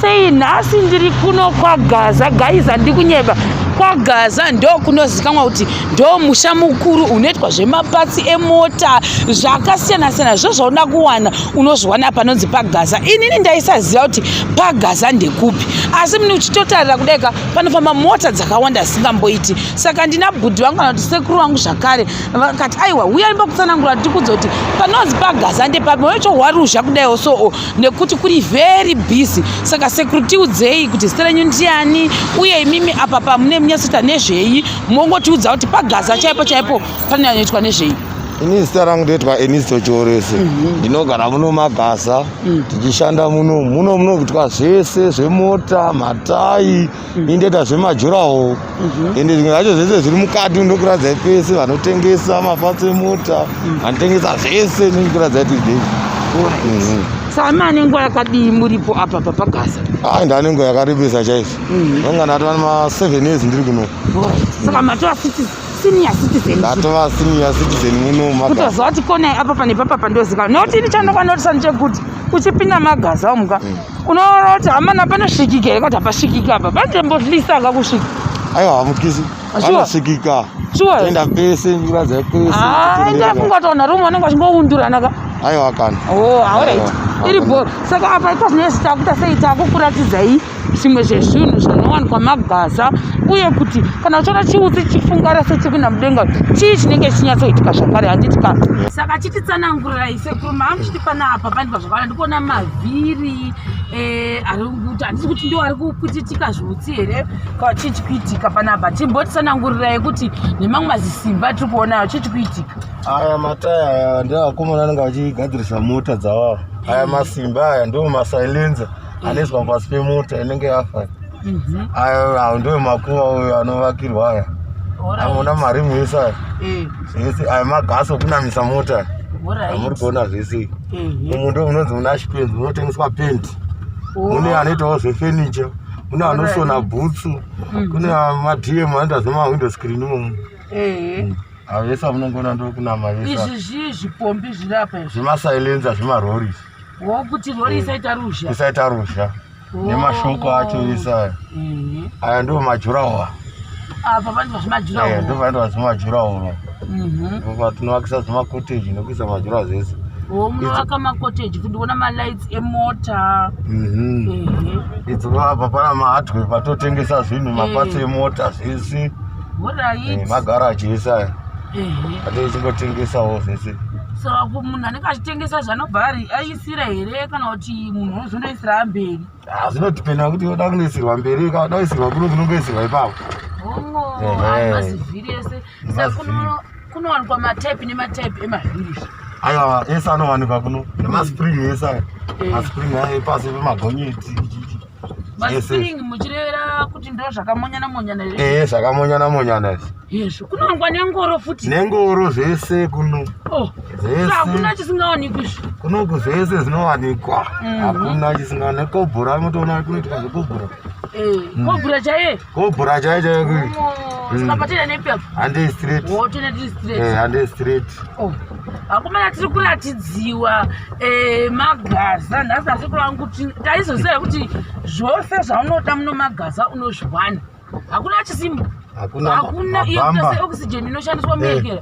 Sei nhasi ndiri kuno kwaGaza guys, handikunyeba. KwaGaza ndo kunozikanwa kuti ndo musha mukuru unoitwa zvemapatsi emota zvakasiyana siyana. Zvo zvaunoda kuwana unozviwana panonzi paGaza. Inini ndaisaziva kuti paGaza ndekupi, asi muni uchitotarira kudaika panofamba mota dzakawanda dzisingamboiti. Saka ndina bhudhi vangu kana kuti sekuru vangu zvakare vakati aiwa, uya ndibokutsanangura tikudza kuti panonzi paGaza ndepapi. Mochohwaruzha kudaiwo so nekuti kuri very busy. Saka sekuru, tiudzei kuti zita renyu ndiani, uye imimi apa pamune munyatsoita nezvei? Mongotiudza kuti paGaza chaipo chaipo panonyanyoitwa nezvei. Ini zita rangu ndoitwa Enisto Chorese. Ndinogara muno Magaza. Tichishanda muno muno munoitwa zvese zvemota, matai. Ini ndoita zvemajuraho. Ende zvimwe zvacho zvese zviri mukati, ndokuradzai pese vanotengesa maparts emota, vanotengesa zvese, ndokuradzai kuti. Saka mane nguva yakadii muripo apa papaGaza? Ai, ndane nguva yakarebesa chaizvo. Ndonga ndatova nema 7 years ndiri kuno. Saka matova senior citizen. Ndatova senior citizen muno Magaza. Kutoziva kuti konai apa pane papa pandozikana, nokuti ini chandokwanotisa ndechekuti uchipinda Magaza umuka, unoona kuti hamana panosvikika here, kuti hapasvikika apa panzvimbohlisa kakusvika. Aiwa, hamukisi. Panosvikika. Sure? Enda pese, ndiradzai pese. Ah, ndafunga kuti vanhu varume vanenge vachingoundurana ka. Aiwa kana. Oh, alright. Aiwa. Iri bhoro. Saka apa ikozvinezvi takuita sei? Takukuratidzai zvimwe zvezvinhu zvinowanikwa Magaza, uye kuti kana uchiona chiutsi chifungara sechipinda mudenga, chii chinenge chichinyatsoitika zvakare, handiti ka? Saka chititsanangurirai sekuru, maamuchiti pana apa pandipa zvakawanda. Ndikuona mavhiri ari kuti, handisi kuti ndo ari kupwititika zviutsi here kana chii chikuitika panapa? Chimbotitsanangurirai kuti nemamwe mazisimba atiri kuonayo, chii chikuitika? Aya mataya aya ndeakomana anenge achigadzirisa mota dzavo. Aya masimba aya ndo masilencer anoiswa pasi pemota inenge yafa. Aya ayo ndo makuva uyo anovakirwa aya. Amona marimu ese aya. Zvese aya magasi okunamisa mota. Amuri kuona zvese. Umu ndo munonzi muna Chipenzi, munotengeswa pendi. Mune anoitawo zvefurniture, mune anosona bhutsu, kune madm anoita zvemawindow screen imomo. Avo vese amunongoona ndokunama vese. Izvi zvii zvipombi zviri apa izvi? Zvemasilencer zvemarori. Wokuti rori isaita ruzha. Isaita ruzha. Nemashoko acho ese aya. Aya ndo majurawa. Apa panoitwa zvemajurawo. Ndo panoitwa zvemajurawo. Patinovakisa zvemakoteji nekuisa majura zvese. O, munovaka makoteji, kundiona malights emota. Idzo apa pana mahardware patotengesa zvinhu, maparts emota zvese. Magaraji ese aya. Atochingotengesawo zvese. Saka munhu anenge achitengesa zvanobva ari aisira here, kana kuti munhu unozonoisira amberi? Ah, zvinodhipenda kuti yoda kunoisirwa mberi kana kuisirwa kuno, kunongoisirwa ipapo. Hongo, mazivhiri ese. Saka kunowanikwa matype nematype emavhiri izvi? Aiwa, ese anowanikwa kuno, nemaspring ese aya. Maspring aya epasi pemagonyeti. Maspring muchirevera kuti ndo zvakamonyana monyana here? Ee, zvakamonyana monyana izvi. Yezvo kunowanikwa nengoro futi? Nengoro zvese kuno. Oh. Zvese. Hakuna chisingawanikwi izvi? Kunoku zvese zvinowanikwa. Hakuna chisingawanikwa. Kobhura mutoona kunoitika zvekobhura. Kobhura chaiye? Kobhura chaiyo chaiyo. Saka patenda nepi apa? Handei straight. Oh, tenda tiri straight. Eh, handei straight. Oh. Akomana, tiri kuratidziwa Magaza nhasi. Asi kuvangu taizoziva kuti zvose zvaunoda muno Magaza unozviwana, hakuna chisimba. Hakuna. Hakuna iyo Mabhamba. kuita seoxygen inoshandiswa muekera.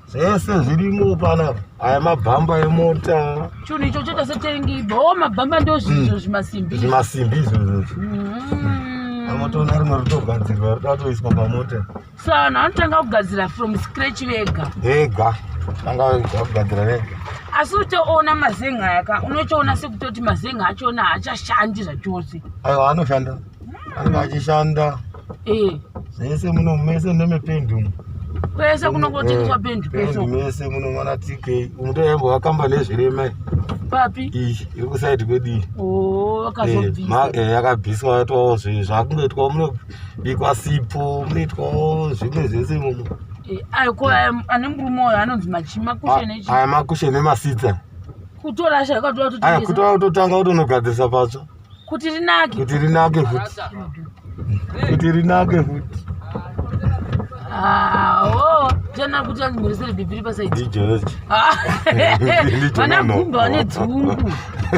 Zvese zvirimo panapa. Aya mabhamba emota. Chinhu icho choita setengi o mabhamba, ndo zvizvo zvimasimbi. Zvimasimbi izvozvo. Amotoona rimwe ritogadzirwa, ritotoiswa pamota. So vanhu vanotanga kugadzira from scratch vega? Vega, tanga vega kugadzira vega. Asi utoona mazenga aya, unotoona sekutoti mazenga achona haachashandi zvachose. Aiwa, anoshanda, anenge achishanda. Zvese muno mese nemependi umu. Kwese kunongotengeswa pendi kwese. Pendi mese muno mana TK umu. Ndoyaimbova kambani yezvirema. Papi? Iyi iri kusaidi kwedu iyi. Oh, akazobvisa. Yakabviswa, yaitwawo zvakungoitwawo, munobikwa sipo, munoitwawo zvimwe zvese imomo. Ayo ko aya ane murume uyo anonzi makushe nechi? Aya makushe nemasitsa. Kutorasha yakatora. Aya kutotengesa? Kutora kutotanga kutonogadzirisa patsva. Kuti rinake. Kuti rinake futi, kuti rinake futi. Awo tena kuti andimurisere bhibhi ri pasaidi. NdiGeorge. Vana gumba vane dzungu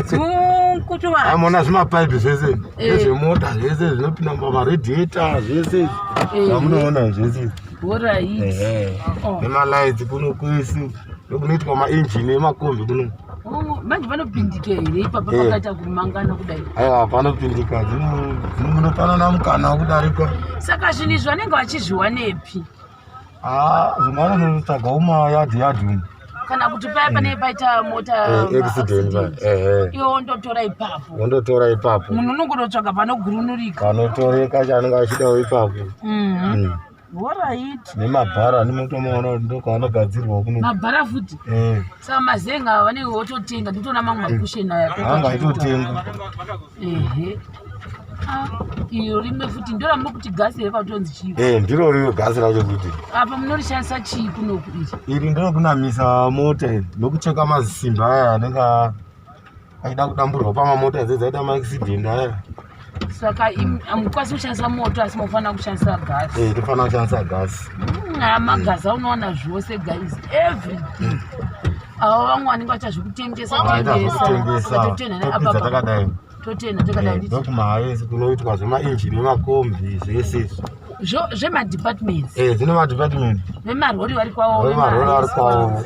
dzungu. Kutovati. Amona zvimapaipi zvese nezvemota zvese zvinopinda pamaradiator zvese zvamunoona zvese. Alright. Ehe. Oh. Nemalights kuno kwese ndokunoitwa mainjini emakombi kuno. Oh, manje panopindika here ipapa Eh. pakaita kumangana kudai? Aiwa panopindika, dzinopanana mukana wekudarika. Saka zvinhu izvi vanenge vachizviwanepi? Ah, zvimwe vanonotsvaga mumayadhi yadhi umu. Kana kuti paya panenge paita mota Eh, accident ma- pa- ehe. iwe wondotora ipapo. Wondotora ipapo. Munhu unongototsvaga panogurunurika. Panotoreka chaanenge achidawo ipapo. Mhm. Alright. Nemabhara nemutomaona ndokwaanogadzirwa kuno. Mabhara futi. Eh, Saka mazenga ava vanenge vototenga, nditoona mamwe makusheni aya. anga achitotenga. Ehe. Ah, iro rimwe futi ndoramuri kuti gasi here kwatonzi chii? Eh, ndiro riro gasi racho kuti. Apa munorishandisa chii kunoku iri? Iri nderekunamisa mota iri nokucheka mazisimbi aya anenge achida kudamburwa pamamota dze dzaita maaccident aya. Saka hamukwanisi kushandisa moto asi mofanira kushandisa gasi. Eh, tofanira kushandisa gasi. Magasi aunowana zvose guys, everything. Avo vamwe vanenge vachiita zvekutengesa Vaita tengesa. zvekutengesa. Saka totenda Topidza apa takadai. totenda takadai Eh, nditi. ndokumahaisi kunoitwa zvemainjini emakombi zvese izvi. Zvemadepartments. Eh, zvine madepartment. Vemarori vari kwavo. Vemarori vari kwavo.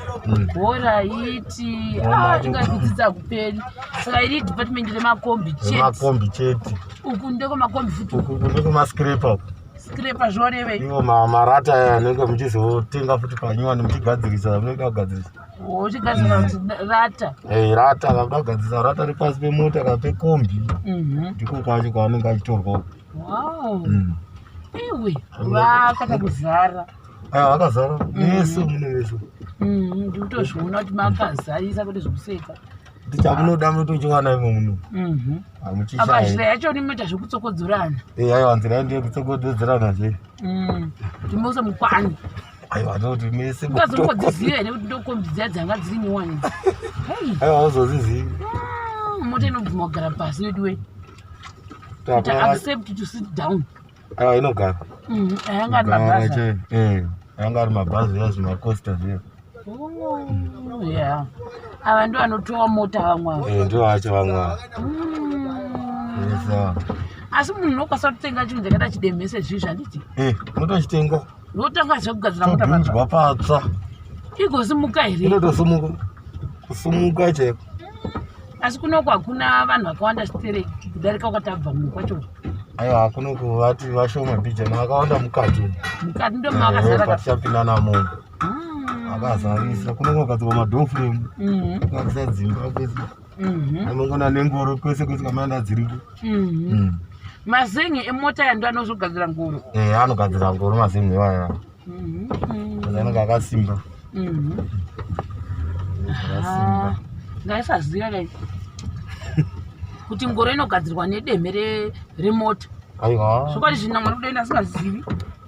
Horaiti. Vema- Ah, inga kudzidza kuperi. Saka iri department remakombi chete. Vemakombi chete. Uku ndekwemakombi futi. Uku ndekumascraper. Scraper zvorevei? Iwo marata aya anenge muchizotenga futi panyuwani muchigadzirisa munoda kugadzirisa. Wochigadzira kuti rata. Eh, rata kakuda kugadzirisa rata repasi pemota kana pekombi. Ndiko kwacho kwaanenge achitorwa uku. Wow. Iwe vakata kuzara. Aya vakazara mese mune mese. Ndikutozviona kuti makazarisa kwete zvekuseka. Kuti chamunoda munotochiwana imo muno. Apa Hamuchishayi. nzira yacho inoita zvekutsokodzorana. Eh, aiwa nzira iyi ndeyekutsokodzerana zve. Kuti mose mukwani. Aiwa ndoti mese. Ukazongodziziva here kuti ndokombi dziya dzanga dziri nyowani idzi? Hei. Aiwa hauzozizivi. Mota inobvuma kugara pasi veduwe. Kuti accept to sit down. Aiwa inogara. Ayanga ari Gara mabhazi. che. Eh, anga ari mabhazi zviya zvimakosta zviya. Oh, yeah. Ava ndo vanotowa mota vamwe ava. Eh, ndiwo acho vamwe ava. Yes, ah. Asi munhu unokwanisa kutenga chinhu chakaita chidemhese zvizvi handiti? Eh, unotochitenga. Unotanga zvekugadzira mota patsva. Tobhinzwa patsva. Igosimuka here? Inotosumuka. Kusumuka chaiko. Asi kunoku hakuna vanhu vakawanda chitereki kudarika kwatabva muno kwacho. Aiwa kuno kuvati vashoma bhijana vakawanda mukati umu. Mukati ndo Eh, makazara ka. patichapinda namo. Akazarisa. Kuno kugadzirwa madhoframe. Kugadzira dzimba kwese. Anongona nengoro kwese kwese kwamaenda dziriko. Mazen'e emota aya ndo anozogadzira ngoro. Eh, anogadzira ngoro mazen'e iwaya. Anenge akasimba. Akasimba. Ndaisaziva dai kuti ngoro inogadzirwa nedemhe remota. Aiwa. Zvokwadi zvinhu namwari kudai ndasingazivi.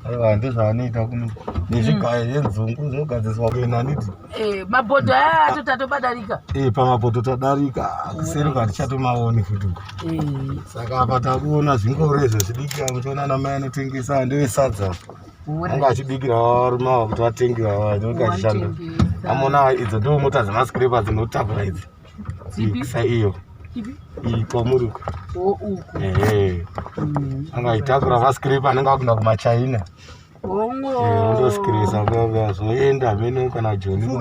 Aiwa ndezvaanoita kuno. Nezvigayo zvenzungu zvinogadziriswa kuenda handiti. Eh, mabhodho aya atoti atobadarika. Eh, pamapoto tadarika kuseri kwatichatomaoni futi uko. Saka apa takuona zvingoro izvo zvidiki muchiona ana mai anotengesa ndevesadza. Anga achibikira varume ava kuti vatenge vava anenge achishanda. Vanotengesa. Amona idzo ndo mota dzemaskrepa dzinotakura idzi. Dzipi? Saiyo. Ipi? Iyi kwamuri uko. O uku. Ehe. Anga achitakura maskrepa anenge akuenda kumachina. Hongo. Ondoskirisa kuya zvoenda mene kana joni.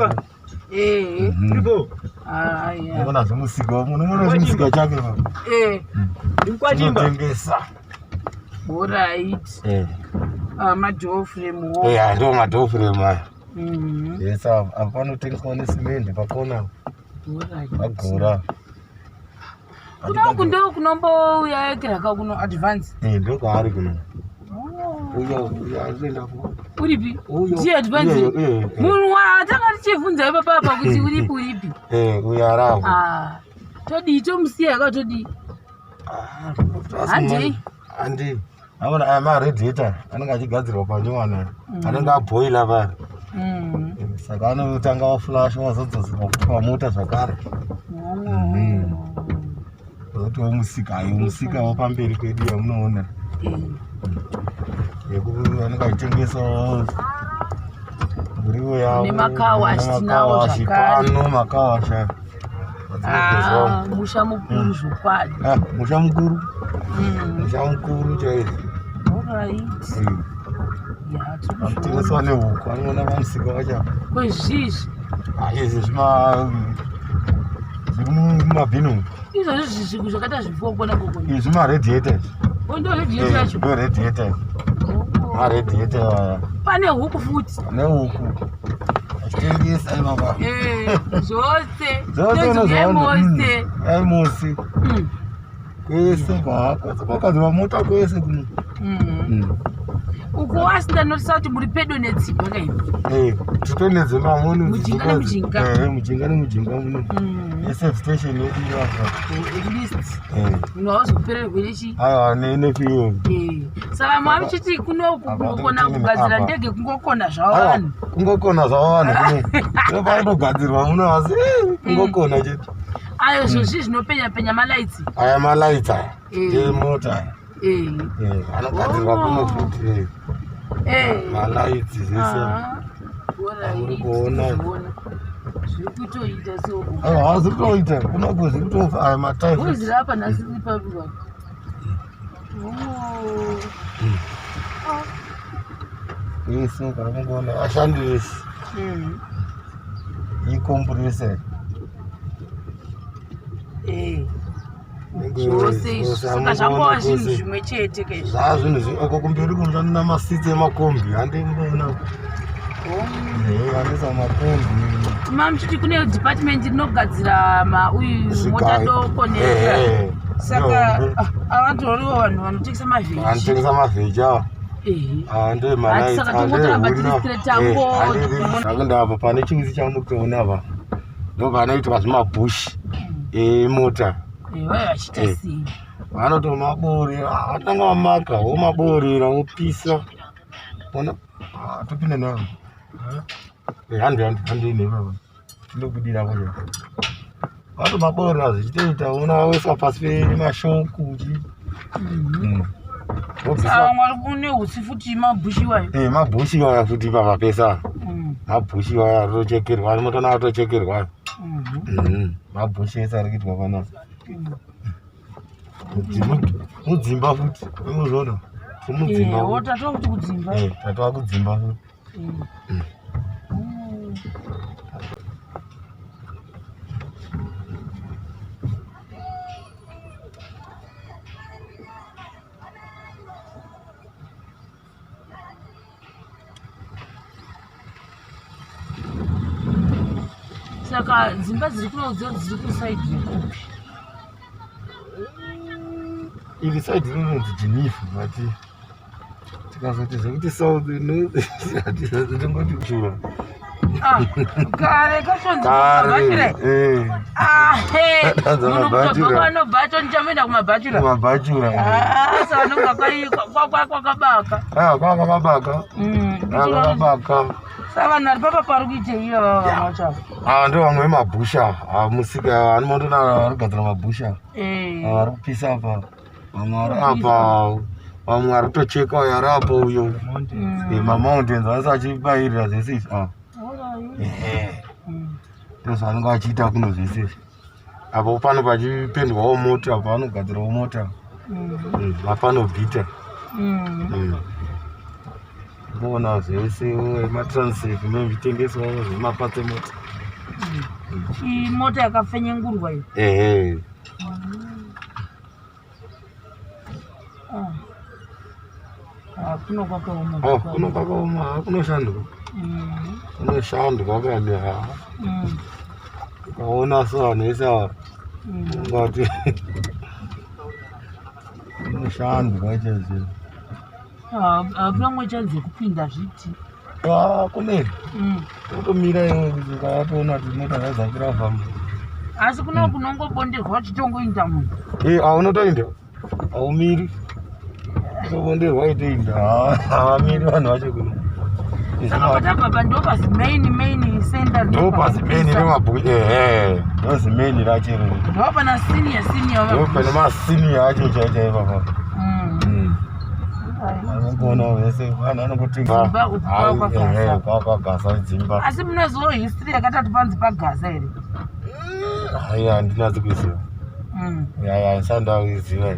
Eh. Mhm. Ah, yeah. Unoona zvemusika unoona zvemusika chake pa. Eh. Chinotengesa. Alright. Eh. Ah, madoor frame wo. Eh, ndo madhoframe aya. Yes, apa panotengeswa nesimende pakona Alright. pagora. Kuno uku ndo kunombouya kiraka kuno advance. Eh, ndokwaari kuno. Uyo, uyo ari kuenda ku. Uripi? Uyo. Ndiye advance. Iyeyo, iyeyo, eh. Munhu watanga tichibvunza ipapa apa kuti uripi uripi. Eh, uyo arapo. Ah. Todii tomusiya yaka todii? Ah, Handei. Handei. Amona aya maradiator anenge achigadzirwa panyuwana. Anenge abhoila paya. Saka anotanga waflash wazodzosera futi pamota zvakare. Zotiwo musika, ayo musika wapamberi kwedu yamunoona. Anenge achitengesawo muriwo yavo. Nemakawashi tinawo Nemakawashi zvakare. pano makawashi aya. Madzinogezwa. Ah, musha mukuru zvokwadi. Ah, musha mukuru. Musha mukuru chaizvo. Alright. Ya, tiri kuzviona. Anotengeswa nehuku, anoona pamusika wacho apa. Kwezvizvi. Ah, izvi zvima zviri mumabhini umu. Izvozvi zviku zvakaita zvipfuwo kona. Izvi maradiator izvi. Oh, ndo radiator yacho. Ndo radiator izvi. Oh. Maradiator aya. Pane huku futi. Nehuku. Achitengesa ipapa. Eh, zvose. Dzose Ndozi unozoona. mose. Aimosi. Kwese kwakagadzirwa mota kwese kuno. Uku asi ndanotisa kuti muri pedo nedzimba kaipi. Eh, titone dzimba muno. Mujinga nemujinga. Eh, mujinga nemujinga muno. Safe station yedu apa. At least Eh. munhu hauzopererwe nechi. Aiwa nefuel. Eh, saka mamuchiti kunoku Apa, kungokona apa. kugadzira ndege kungokona zvavo Aiwa, vanhu. kungokona zvavo vanhu kuno. Ndopanotogadzirwa muno asi kungokona chete. Ayo zvozvi zvinopenya penya malaitsi. Aya malaitsi aya. Eh. Emota aya. Eh. Eh, anogadzirwa kuno Oh. futi. Eh. Eh. Malaitsi zvese. Ah, alright, Muri kuona. zvikuona. Zviri kutoita so. Aiwa, zviri kutoita. Kunoko zviri kutofa aya matai. Bhuzi rapa nhasi riri papi papi? Oh. Kwese kwamungoona ashandi vese. Ikompressor. Eh. Zvose izvi saka zvangova zvinhu zvimwe chete ke izvi. Zvaa zvinhu uko kumberi kunoona masitsi emakombi hande munoona. Eh, anisa makombi. Mamuchiti kune department rinogadzira mauyu mota Zvigayo. doko ne Eh, eh. saka Ndombe. avantoriwo vanhu vanotengesa mavheji. Vanotengesa mavheji ava. Ehe. Ah, ndiye Hati malaitsi. saka tongotora tiri straight tango. Ndakuenda apa pane chiuzi chamukutoona apa. Ndopanoitwa zvimabhushi emota. Eh, vaiva vachiita Eh. sei? Vanotomaborera, vatanga vamaka, vomaborera, vopisa. Ona, ah, topinda navo. Eh, handi handi handi nepapa. Tindobudira kwacho. Vatomaborera zvichitoita, ona voisa pasi pemashoku chi. Vobvisa. Saka vamwe vari kune hutsi futi mabhushi iwayo. Eh, mabhushi iwaya futi ipapa pesa. Mabhushi iwaya atochekerwa, anotona atochekerwa. Mabhushi ese ari kuitwa panapa. Mudzimba futi, unozviona? Mudzimba. Eh, tatova kuti kudzimba. Eh, tatova kudzimba futi. Saka dzimba dziri kuno dzo dziri kusaidhi kupi? Iri saidhi rinonzi Geneva, but tikazoti zvekuti south north tingoti shura. Ah, kare kachonzi Kare, kumabhachura. eh, Ah, he. Tanzi Munhu kutobva mabhachura. kwanobva ndichamuenda kumabhachura. Kumabhachura. Ah, saka nobva kwakabaka. Ah, kwakabaka. Kwakabaka. Saka vanhu vari papa pari kuitei ivava vamwe vacho? Ah, ndo vamwe vemabhusha. Ah, musika anomondoona vari kugadzira mabhusha. Eh. Ah, vari kupisa apa. Vamwe vari apa. Vamwe vari kutocheka uyo ari apo uyo. Eh, mamountains vanenge vachibayirira zvese izvi. Ah. Alright. Ehe. Ndozvavanenge vachiita kuno zvese izvi. Apo pano pachipendwawo mota, pavanogadzirawo mota. Mapanobhita. Kuona zvese matransif nezvitengeswawo zvemapatsi emota. Imota yakafenyengurwa iyi. Ehe. Ah. Ah, kuno kwakaoma. Oh, kuno kwakaoma, ah, kunoshandwa. Kunoshandwa kani ha. Ukaona so vanhu vese ava ungati kunoshandwa chaizvo. Ah, Hakuna mwe chanzi yekupinda zviti. Ah, kune utomira iwe kuti ukatoona kuti mota dzadzakira famba. Asi kuno kunongobonderwa uchitongoinda munhu. Eh, ah, unotoinda. Haumiri. Utobonderwa itoinda. Ah, havamiri vanhu vacho kuno. Saka patabva pa ndo pazimain main center. Ndo pazimeni remabhuku. Ehe. Ndo zimeni racho iroro. Ndo pana senior senior. Ndo pane masiniya acho chaicho chaipo apapo. Vanongoona vese vanhu vanongotenga. Dzimba uku kwakagasa. Kwakagasa dzimba. Asi munozivawo history yakatatu panzi pagaza here? Aiwa, handinatsi kuiziva. Yaya, handisati ndakuiziva.